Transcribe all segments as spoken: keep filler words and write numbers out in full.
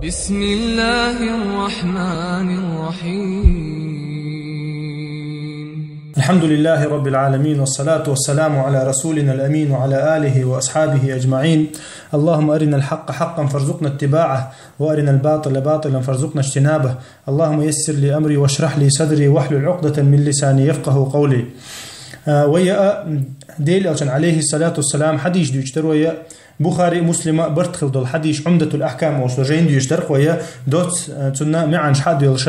بسم الله الرحمن الرحيم. الحمد لله رب العالمين، والصلاة والسلام على رسولنا الأمين وعلى آله وأصحابه أجمعين. اللهم أرنا الحق حقا فارزقنا اتباعه، وأرنا الباطل باطلا فارزقنا اجتنابه. اللهم يسر لي أمري واشرح لي صدري واحلل عقدة من لساني يفقه قولي. А, вай а, Делан элчан, алейхи салату вассалам, хьадис дуьйцуш дар вай а, Бухари, Муслима барт хилла долу хьадис, Умдатул Ахкам олуш долу жайна дуьйцуш дар вай а, доцца, а, цунна маьӀнаш хьа а доьлхуш,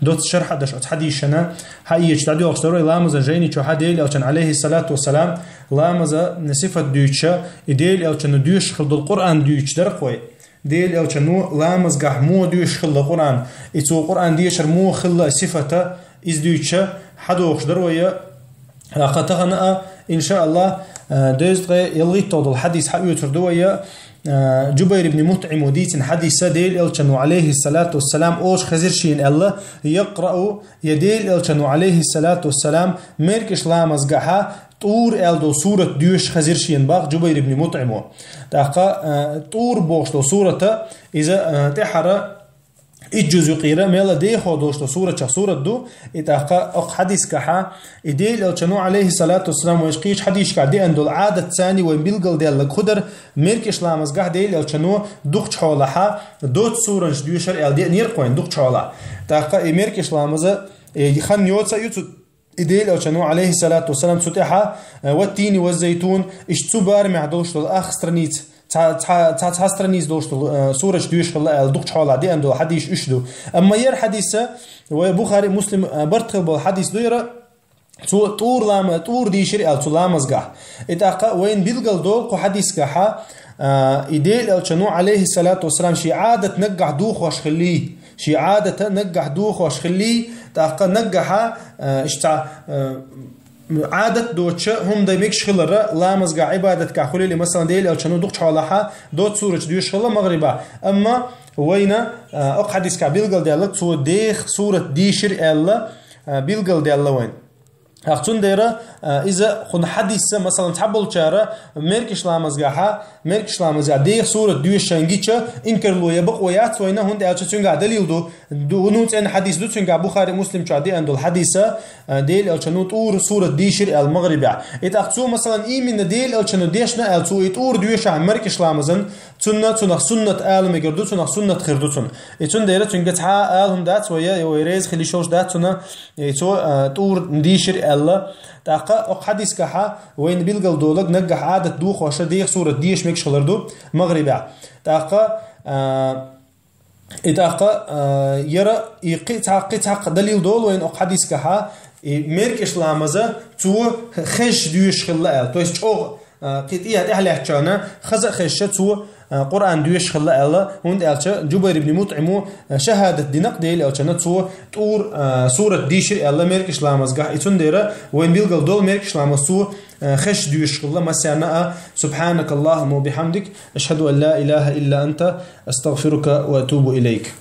доцца шархь а деш оцу хьадисана, хьаэцаш дӀадоьлхуш дар вай ламазан жайни чохь а, Делан элчан, алейхи салату вассалам, ламаза сифат дуьйцуш, и Делан элчано доьшуш хилла долу Къуръан дуьйцуш дар вай. Делан элчано ламазгахь муха доьшуш хилла Къуръан, и цо Къуръан дешар муха хилла сифата, иза дуьйцуш хьадохуш дар вай а. ТӀаккха тахана а, иншааллахӀ, а, дезткъе ялхитталгӀа долу хьадис хьаоьцур ду вай а, а, Джубайр ибн МутӀимо дийцина хьадиса, Делан элчано, алейхи салату вассалам, олуш хезира шена аьлла, якъраъу, я Делан элчано, алейхи салату вассалам, маьркӀаж ламазгахьа ТӀур аьлла долу сурат доьшуш хезира шена боху Джубайр ибн МутӀимо. ТӀаккха, а, ТӀур бохуш долу сурата, иза, а, тӀаьхьара итт жуз юкъера мел дехо долуш долу суратех сурат ду, и тӀаккха окху хьадисгахьа, и Делан элчано, алейхи салату вассалам, вайша кхечу хьадисашкахь деана долу Ӏадатца вай билгалдаьлларг хӀун дара, маьркӀаж ламазгахь Делан элчано дукхачу хьолахьа доцца суранаш доьшар аьлла деанера вайна дукхачу хьолахь. ТӀаккха и маьркӀаж ламаза, и хан йоца а ю цу И Делан элчано, алейхи салату вассалам, цу тӀаьхьа, э, «Ваттини ваззайтун», иштта цу барамехь долуш долу ах страница, цхьа, цхьа, цхьа, цхьа страница долуш долу, э, сурат доьшуш хилла аьлла, дукхачу хьолахь деана долу хьадис уьш ду. Амма яра хьадиса, вай Бухари, Муслим, э, барт хилла болу хьадис ду яра, цо ТӀур лама-, ТӀур дийшира аьлла цу ламазгахь. И тӀаккха вайна билгалдолу кху хьадисгахьа, э, и Делан элчано, алейхи салату вассалам, шен Ӏадат наггахь дохош хилла. Шен Ӏадата наггахь дохош хилла, тӀаккха наггахьа, э, иштта, э, Ӏадат доцуша хӀума дан мегаш хилара, ламазгахь, Ӏибадатгахь хуьлийла, масалан, Делан элчано дукхачу хьолахьа доцца сурат доьшуш хилла магӀрибехь. Амма вайна, э, окху хьадисгахь билгалдаьлларг, цо деха сурат дийшира аьлла, э, билгалдаьлла вайна. Ах, цундела, а, иза кхуьнан хьадисца, масалан, цхьаболчара маьркӀаж ламазгахьа, маьркӀаж ламазгахь деха сурат доьшуш шайна гича, инкарло я бакъо яц вайна, хӀунда аьлча цуьнгахь далил ду. Ду, ну, цӀена хьадис ду цуьнгахь, Бухари, Муслим чохь деана долу хьадиса, а, Делан элчано ТӀур сурат дийшира аьлла магӀрибехь. И тӀаккха цо, масалан, именно Делан элчано дешна аьлла, цо и ТӀур доьшахь маьркӀаж ламазан, цунна, цунах суннат ала мегар ду, цунах суннат хир ду цунна. И цундела цуьнга цхьа а ала хӀума дац вай, вай реза хила йиш йолуш дац цунна, и цо, а, ТӀур дийшира аьлла. ТӀаккха окху хьадисгахьа вайна билгалдолург, наггахь Ӏадат дохоша деха сурат деша мегаш хилар ду магӀрибехь. ТӀаккха, а, и тӀаккха, а, яра и кхин цхьа, кхин цхьа далил долу вайна окху хьадисгахьа, и маьркӀаж ламаза цо хезаш доьшуш хилла аьлла. То есть чӀогӀа а, кхин тӀе а тӀаьхьалаьцначарна хаза а хезча, цо, а, Къуръан доьшуш хилла аьлла, хӀунда аьлча Джубайр ибн МутӀимо, а, шахӀадат динакъ Делан элчано, цо ТӀур, а, сурат дийшира аьлла, маьркӀаж ламазгахь. И цундела вайна билгалдолу маьркӀаж ламаз цо, а, хезаш доьшуш хилла массарна а. سبحانك اللهم وبحمدك، أشهد أن لا إله إلا أنت، أستغفرك وأتوب إليك.